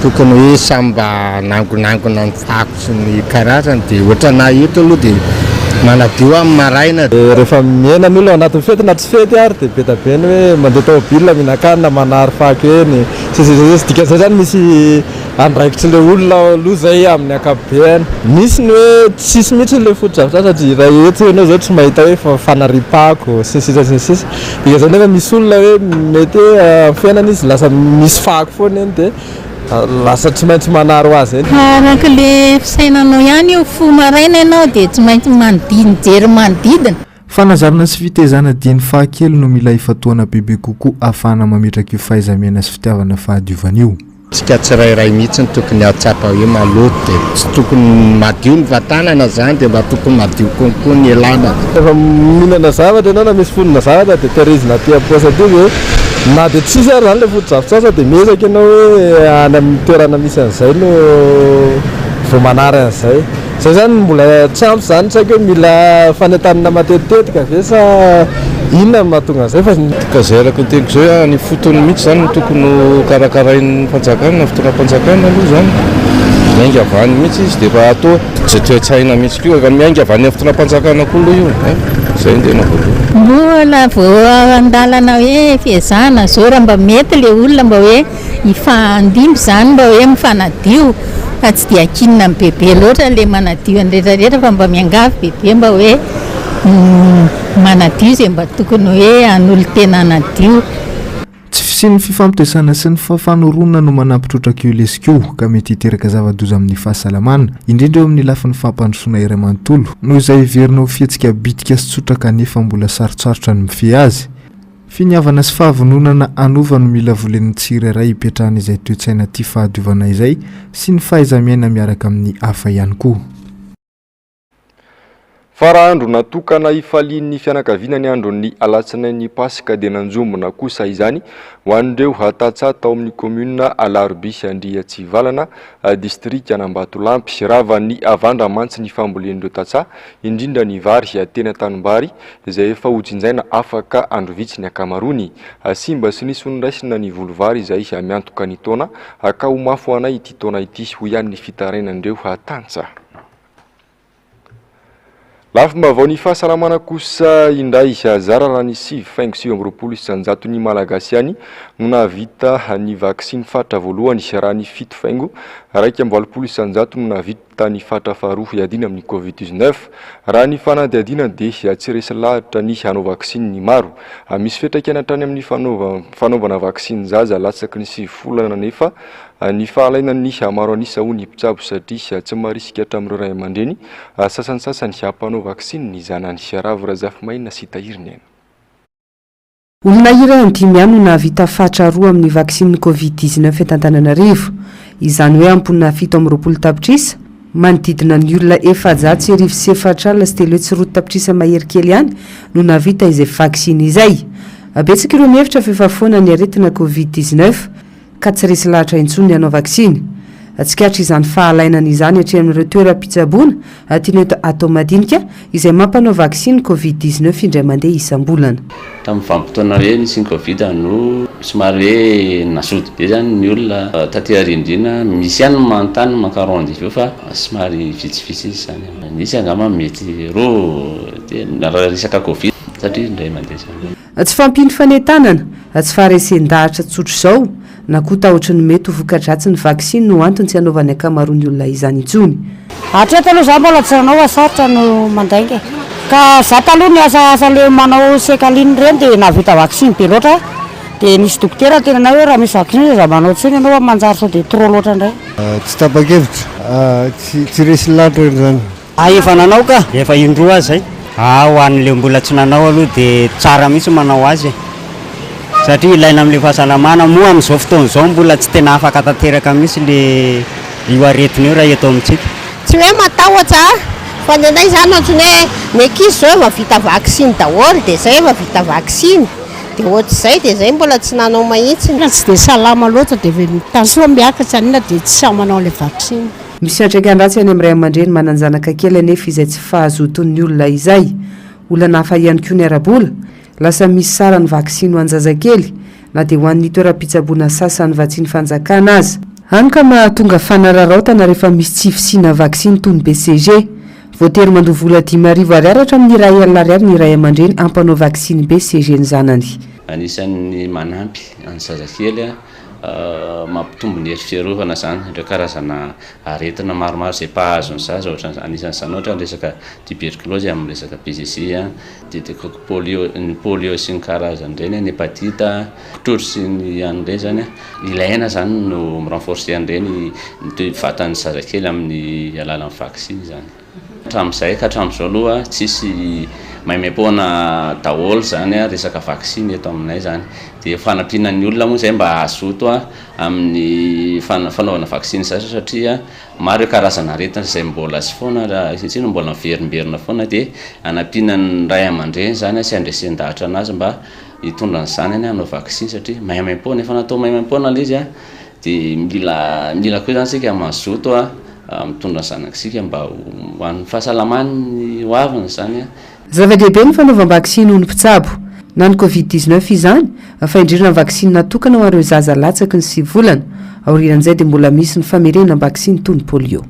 tokony hoe samy mba hanangonangona ny fako sy ny karazany de ohatranay eto aloha de manadio amin'ny maraina. De rehefa miaina ny olona ao anatin'ny fety na tsy fety ary de be da be ny hoe mandeha tômôbila mihinan-kanina manary fako eny sy ny sisa sy ny sisa, dikan'izay zany misy Andraikitry le olona aloha zay amin'ny ankapobeny. Misy ny hoe tsisy mihitsy le fotodrafitrasa satria raha eto ianao zao tsy mahita hoe fanariam-pako sy ny sisa sy ny sisa. Dika zay nefa misy olona hoe mety hoe amin'ny fiainana izy lasa misy fako foana eny dia lasa tsy maintsy manary ho azy eny. Araka le fisainanao ihany io, fo maraina ianao dia tsy maintsy manodidina, mijery manodidina. Fanazarana sy fitaizana dieny fahakely no mila ifantohana bebe kokoa ahafahana mametraka io fahaiza-miaina sy fitiavana fahadiovana io. Tsika tsirairay mihitsy no tokony hahatsapa hoe maloto dia tsy tokony madio ny vatanana zany dia mba tokony madio konkoa ny elana. Rehefa mihinana zavatra ianao na misy fonona zavatra dia tehirizina aty am-paosy aty dia Na dia tsisy ary izany ilay fotodrafitrasa dia miezaka ianao hoe any amin'ny toerana misy an'izay no vao manary an'izay. Izay izany no mbola tsy ampy izany, tsy haiko hoe mila fanentanana matetitetika ve sa inona no mahatonga an'izay fa. Ka izay araka ny teniko izay, any ifotony mihitsy izany no tokony ho karakarain'ny fanjakana, fitondram-panjakana aloha izany. Miainga avy any mihitsy izy dia efa atao. Izay toe-tsaina mihitsy koa, efa miainga avy any amin'ny fitondram-panjakana koa aloha io an! Izay no tena voalohany. Mbola vao an-dalana hoe fiezahana zao raha mba mety le olona mba hoe hifandimby zany mba hoe mifanadio fa tsy dia ankinina amin'ny bebe loatra le manadio ny rehetra rehetra fa mba miangavy bebe mba hoe manadio izay mba tokony hoe hanolo-tena hanadio. Tsy fisian'ny fifampitaizana sy ny fahafanorona no manampy trotraka io lesika io ka mety hiteraka zava-doza amin'ny fahasalamana, indrindra eo amin'ny lafiny fampandrosoana iray manontolo, noho izay heverina ho fihetsika bitika sy tsotra kanefa mbola sarotsarotra ny mifehy azy. Finiavana sy fahavononana hanova no mila volen'ny tsirairay hipetrahan'izay toe-tsaina tia fahadiovana izay sy ny fahaiza-miaina miaraka amin'ny hafa ihany koa. Fa raha andro natokana hifalian'ny fianakaviana ny andron'ny alatsinain'ny Paska dia nanjombona kosa izany ho an'ireo tantsaha tao amin'ny kaominina Alarobia Andriatsivalana, distrikan'Ambatolampy. Ravan'ny havandra mantsy ny fambolen'ireo tantsaha, indrindra ny vary teny an-tanimbary izay efa hojinjaina afaka andro vitsy ny ankamaroany. Simba sy nisy ho noraisina ny voly vary izay miantoka ny taona ka ho mafy ho anay ity taona ity, hoy ihany ny fitarainan'ireo tantsaha. Lafim-baovao ny fahasalamana kosa indray, zara raha ny 9,29 isan-jaton'ny Malagasy ihany no nahavita ny vaksiny fatra voalohany, raha ny 7,81 isan-jato no nahavita ny fatra faharoa hiadiana amin'ny Covid 19. Raha ny fanadihadiana dia tsy resy lahatra ny hanao vaksiny ny maro. Misy fiantraikany hatrany amin'ny fanaovana vaksiny zaza latsaky ny 90 volana anefa Ny fahalainan'ny maro an'isa hoy ny mpitsabo satria tsy marisika hatramin'ireo ray aman-dreny sasantsasany hampanao vaksiny ny zanany. Ravo Razafimaina sy Tahiry Ny Aina. Olona iray amin'ny dimy ihany no nahavita fatra roa amin'ny vaksinin'ny Covid 19 eto Antananarivo. Izany hoe amponina 27 tapitrisa, manodidina ny olona 1404 302 tapitrisa mahery kely ihany no nahavita izay vaksiny izay. Betsaka ireo mihevitra fa efa foana ny aretina Covid 19. ka tsy resy lahatra intsony ny hanao vaksiny. Tsikaritra izany fahalainana izany hatreny amin'ireo toeram-pitsaboana tiana eto atao madinika izay mampanao vaksiny Covid 19 indray mandeha isam-bolana. Tamin'ny vanim-potoana hoe nisy ny Covid no somary hoe nazoto be izany ny olona taty aoriandriana, misy ihany ny manontany maka rendez-vous fa somary vitsivitsy izy izany. Nisy angamba mety roa, telo, raha resaka Covid satria indray mandeha izany. Tsy fahampian'ny fanentanana, tsy faharesen-dahatra tsotr'izao, na koa tahotry ny mety ho voka-dratsin'ny vaksiny no antony tsy hanaovan'ny ankamaroan'ny olona izany intsony. Hatreto aloha za mbola tsy nanao fa sarotra no mandainga e. Ka za taloha niasa asa le manao secaline ireny de nahavita vaksiny be loatra de nisy dokotera niteny anay hoe raha misy vaksiny aza manao intsony ianao fa manjary sao de trop loatra indray. Tsy tapa-kevitra, tsy resy lahatra izany. Ah efa nanao ka! Efa indroa aho zay. Ah ho an'le mbola tsy nanao aloha de tsara mihitsy manao azy e! Satria ilaina amle fahasalamana, moa amin'izao fotoana izao mbola tsy tena afaka tanteraka mihitsy le io aretina io raha eto amintsika. Tsy hoe matahotra aho fa ny anay izany ohatran'ny hoe ny ankizy izao efa vita vaksiny daholo dia izay efa vita vaksiny dia ohatr'izay dia izay mbola tsy nanao mahitsy. Tsy dia salama loatra dia ny tension miakatra an'ina dia tsy sahy manao ilay vaksiny. Misy fiantraikany ratsy any amin'ny ray aman-dreny manan-janaka kely anefa izay tsy fahazotoan'ny olona izay. Olana hafa ihany koa ny ara-bola. Lasa misy sarany vaksiny ho an-jazakely, na dia ho an'ny toeram-pitsaboana sasany vatsian'ny fanjakana aza. Hany ka mahatonga fanararaotana rehefa misy tsy fisiana vaksiny toy ny BCG. Voatery mandoa vola 5000 ariary hatramin'ny 1000 ariary ny ray aman-dreny hampanao vaksiny BCG ny zanany. Anisan'ny manampy an'ny zazakely Mampitombo ny hery fiarovana izany, ireo karazana aretina maromaro izay mpahazo ny zaza ohatran'izany, anisan'izany ohatra ny resaka tuberculose amin'ny resaka BCG, dia polio, ny polio sy ny karazany ireny, ny hepatite, kitrotro sy ny an'ireny izany, ilaina izany no mi-renforcer an'ireny ny toe vatan'ny zazakely amin'ny alalan'ny vaksiny izany. Hatramin'izay ka hatramin'izao aloha tsisy maimaimpoana daholo izany resaka vaksiny eto aminay izany. Dia fanampiana ny olona moa izay mba hazoto amin'ny fanaovana vaksiny zaza satria maro ireo karazana aretina izay mbola sy foana raha ankehitriny mbola miverimberina foana dia hanampiana ny ray aman-dreny izany sy handresen-dahatra anazy mba hitondra ny zanany hanao vaksiny satria maimaimpoana, efa natao maimaimpoana ilay izy dia mila mila koa izany isika mazoto mitondra ny zanak'isika mba ho an'ny fahasalamany ho aviny izany. Zava-dehibe ny fanaovam-baksiny hoy ny mpitsabo. Na ny Covid 19 izany, fa indrindra ny vaksiny natokana ho an'ireo zaza latsaky ny sivy volana. Aorian'izay dia mbola misy ny famerenam-baksiny toy ny polio.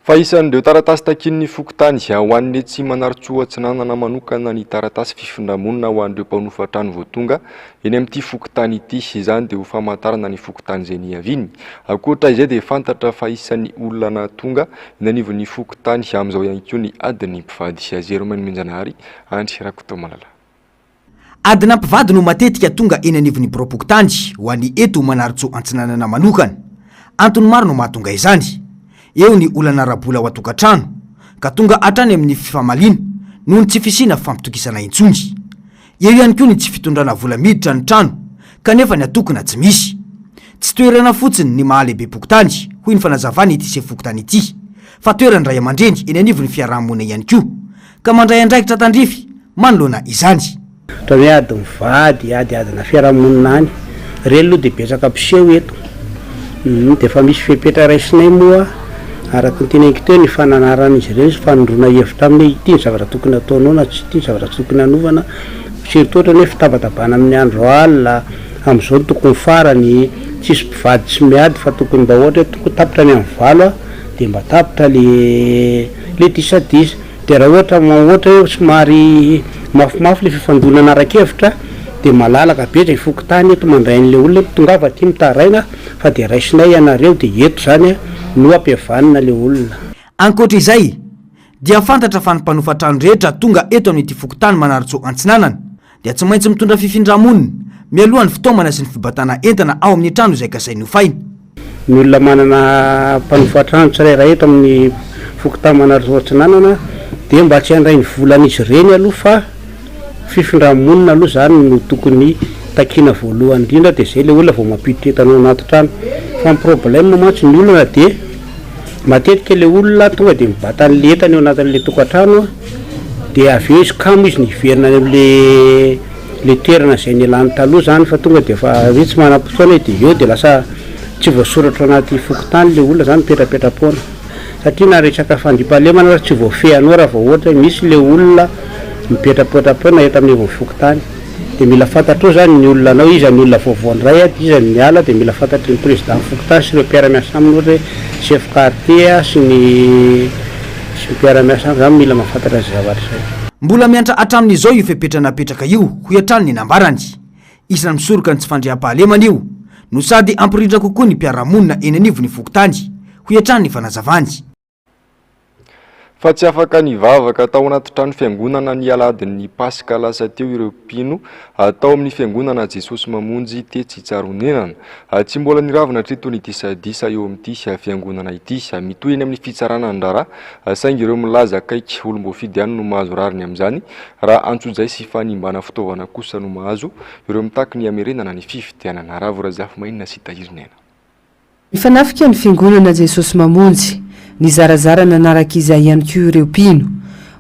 Fa isan'ireo taratasy takian'ny fokontany ho an'ny etsy Manarintsoa Atsinanana manokana ny taratasy fifindra-monina ho an'ireo mpanofa trano vao tonga eny amin'ity fokontany ity. Izany dia ho famantarana ny fokontany izay niaviany. Ankoatra izay dia fantatra fa isan'ny olona tonga eny anivon'ny fokontany amin'izao ihany koa ny adin'ny mpivady. Jerome Nomenjanahary, Andry Rakotomalala. Adina mpivady no matetika tonga eny anivon'ny biraom-pokontany ho an'ny eto Manarintsoa Antsinanana manokana. Antony maro no mahatonga izany. Eo ny olana ara-bola ao an-tokantrano, ka tonga hatrany amin'ny fifamaliana noho ny tsy fisiana fifampitokisana intsony. Eo ihany koa ny tsy fitondrana vola miditra ny trano, kanefa ny atokona tsy misy. Tsy toerana fotsiny ny maha lehibem-pokontany, hoy ny fanazavan'ity sefo fokontany ity, fa toeran'ny ray aman-dreny eny anivon'ny fiaraha-monina ihany koa, ka mandray andraikitra tandrify manoloana izany. Ohatra hoe ady mivady, ady adina fiarahamonina any, ireny aloha dia betsaka mpiseho eto, dia efa misy fepetra raisinay moa araka ny teneniko teo ny fananaran'izy ireny sy fanondroana hevitra aminy hoe ity ny zavatra tokony hataonao na tsy ity ny zavatra tokony hanovana, surtout ohatra ny hoe fitabatabana amin'ny andro alina, amin'izao no tokony farany, tsisy mpivady tsy miady fa tokony mba ohatra hoe tokony tapitra ny amin'ny valo dia mba tapitra le le disadisa. Dia raha ohatra ohatra hoe somary mafimafy le fifandonana ara-kevitra dia malalaka be izay fokontany eto mandray an'ilay olona hoe tongava aty mitaraina fa dia raisinay ianareo dia eto izany no ampihavanina ilay olona. Ankoatra izay dia fantatra fa ny mpanofa trano rehetra tonga eto amin'ity fokontany Manarintsoa Antsinanana dia tsy maintsy mitondra fifindra-monina mialoha ny fitaomana sy ny fibatana entana ao amin'ny trano izay kasainy hofaina. Ny olona manana mpanofa trano tsirairay eto amin'ny fokontany Manarintsoa Atsinanana dia mba tsy handray ny volan'izy ireny aloha fa fifindra-monina aloha izany no tokony takiana voalohany indrindra dia izay ilay olona vao mampiditra entana ao anaty trano. Fa ny problème mantsy ny olana dia matetika ilay olona tonga dia mibata an'ilay entana eo anatin'ilay tokantrano dia avy eo izy kamo izy ny hiverina any amin'le le toerana izay nialany taloha zany fa tonga dia efa hoe tsy manam-potoana izy dia eo dia lasa tsy voasoratra anaty fokontany le olona zany mipetrapetra-poana satria na resaka fandriampahalemana aza tsy voafehinao raha vao ohatra hoe misy le olona mipetrapetra-poana eto amin'ny anivon'ny fokontany dia mila fantatrao zany ny olona anao iza ny olona vaovao indray dia iza ny miala dia mila fantatry ny président fokontany sy ireo mpiara-miasa aminy ohatra hoe chef quartier sy ny sy ny mpiara-miasa aminy zany mila mahafantatra izay zavatra izay. Mbola miantra hatramin'izao io fepetra napetraka io, hoy hatrany ny nambarany. Isan'ny misoroka ny tsy fandriampahalemana io, no sady hampirindra kokoa ny mpiara-monina eny anivon'ny fokontany, hoy hatrany ny fanazavany. Fa tsy afaka nivavaka tao anaty trano fiangonana ny alahadin'ny Paska lasa teo ireo mpino tao amin'ny fiangonana Jesosy Mamonjy tetsy Tsaronenana. Tsy mbola niravona hatreto ny disadisa eo amin'ity fiangonana ity. Mitohy eny amin'ny fitsarana ny raharaha, saingy ireo milaza akaiky olom-boafidy ihany no mahazo rariny amin'izany, raha antsojay sy fanimbana fitaovana kosa no mahazo ireo mitaky ny hamerenana ny fifidianana. Ravo Razafimainina sy Tahirin'Aina. Nifanafika ny Fiangonana Jesosy Mamonjy. Nizarazara nanaraka izay ihany koa ireo mpino.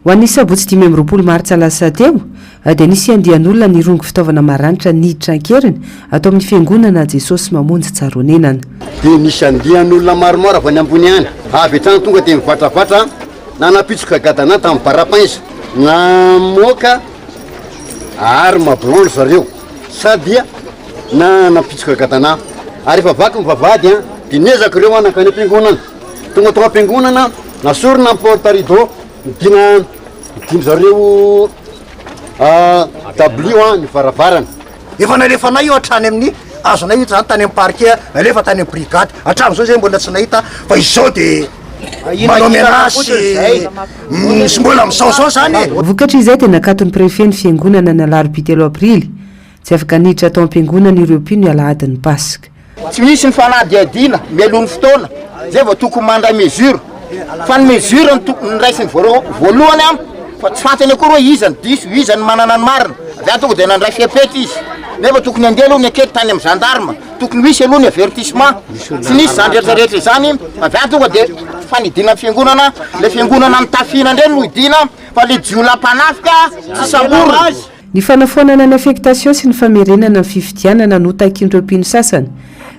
Ho an'ny sabotsy 25 martsa lasa teo dia nisy andian'olona nirongo fitaovana maranitra niditra an-keriny ato amin'ny Fiangonana Jesosy Mamonjy Tsaronenana. Dia nisy andian'olona maromaro avy any ambony any, avy hatrany tonga dia nivatravatra nanapitsoka gadana tamin'ny barre à pince, namoaka arme blanc ry zareo. Sady na nampitsoka gadana. Ary efa vaky ny vavahady an, dia niezaka ireo an nankany am-piangonana. Tonga tao am-piangonana, nasorina ny porte rideau, nidina nidin-dry zareo dabilio an ny varavarana. Efa nalefanay io hatrany amin'ny azonay io zany tany amin'ny parquet, nalefa tany amin'ny brigade, hatramin'izao zay mbola tsy nahita fa izao de manao menace sy mbola misaosao zany e. Vokatr'izay dia nakaton'ny Préfet ny fiangonana ny alarobia telo aprily. Tsy afaka niditra tao am-piangonana ireo mpino ny alahadin'ny Paska. Tsy misy ny fanadihadiana mialoha ny fotoana zay vao tokony mandray mesure fa ny mesure no tokony noraisiny voalohany an fa tsy fantany akory hoe iza no diso iza no manana ny marina avy any tonga dia nandray fepetra izy nefa tokony andeha aloha ny enquete tany amin'ny gendarme tokony ho hisy aloha ny avertissement tsy nisy izany rehetra rehetra izany avy any tonga dia fanidina ny fiangonana le fiangonana nitafiana indray no hidiana fa le jiolahy mpanafika tsy samborina. Ny fanafoanana ny affectation sy ny famerenana ny fifidianana no takian'ireo mpino sasany.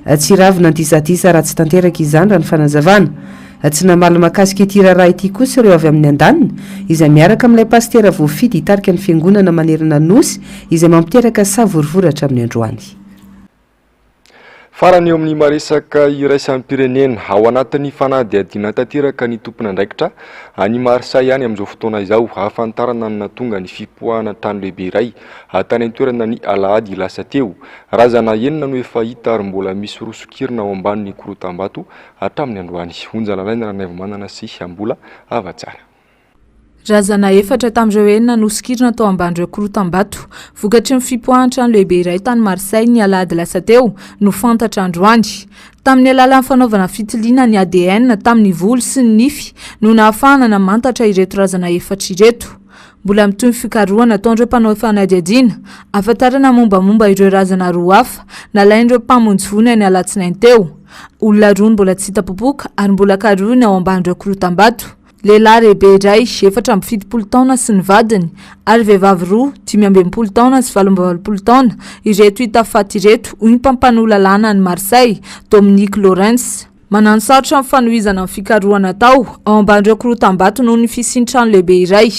Tsy ravina ny disadisa raha tsy tanteraka izany raha ny fanazavana. Tsy namaly mahakasika ity raharaha ity kosa ireo avy amin'ny andaniny izay miaraka amin'ilay pasitera voafidy hitarika ny fiangonana manerana ny Nosy izay mampiteraka savorovoro hatramin'ny androany. Farany eo amin'ny maresaka iraisam-pirenena, ao anatin'ny fanadihadiana tanteraka ny tompon'andraikitra any Marseille any amin'izao fotoana izao, ahafantarana ny nahatonga ny fipoahana trano lehibe iray tany an-toerana ny alahady lasa teo. Razana enina no efa hita ary mbola misy roa sokirina ao ambanin'ny korotam-bato hatramin'ny androany. Onja Lalaina Ranaivomanana sy Mbola Havatsara. Razana efatra tamin'ireo enina nosokirina tao amban'ireo korotam-bato vokatry ny fipoahan-trano lehibe iray tany Marseille ny alahady lasa teo no fantatra androany. Tamin'ny alalan'ny fanaovana fitiliana ny ADN tamin'ny volo sy ny nify no nahafahana namantatra ireto razana efatra ireto. Mbola mitohy ny fikarohana ataon'ireo mpanao fanadihadiana ahafantarana mombamomba ireo razana roa hafa nalain'ireo mpamonjy voina ny alatsinainy teo. Olona roa no mbola tsy hita popoka ary mbola karohina ao amban'ireo korotam-bato. Lehilahy lehibe iray, 74 taona sy ny vadiny, ary vehivavy roa, 65 taona sy 88 taona, ireto hita faty ireto, hoy ny mpampanoa lalàna any Marseille, Dominique Laurens. Mananosarotra ny fanohizana ny fikarohana atao ao amban'ireo korotam-bato noho ny fisian'ny trano lehibe iray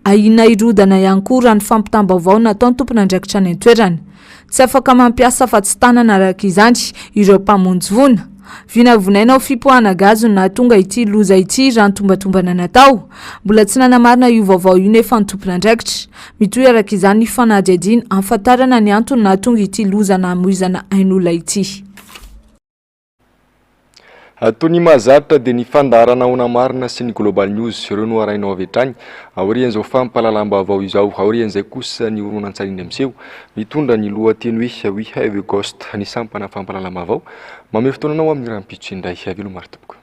ahiana hirodana ihany koa raha ny fampitam-baovao nataon'ny tompon'andraikitra any an-toerana. Tsy afaka mampiasa afa-tsy tanana araka izany ireo mpamonjy voina. Vinavinaina ho fipoahana gaz no nahatonga ity loza ity raha ny tombatombana natao. Mbola tsy nanamarina io vaovao io nefa ny tompon'andraikitra. Mitohy araka izany ny fanadihadiana hahafantarana ny antony nahatonga ity loza namoizana ain'olona ity. Toy ny mahazatra dia ny fandaharana Ahoana Marina sy ny Global News ireo no arahinao avy hatrany aorian'izao fampahalalam-baovao izao. Aorian'izay kosa ny horonantsary indray miseho mitondra ny lohateny hoe We Have a Ghost, ny sampana fampahalalam-baovao. Mamehy fotoana anao amin'ny rahampitso indray. Veloma ry tompoko.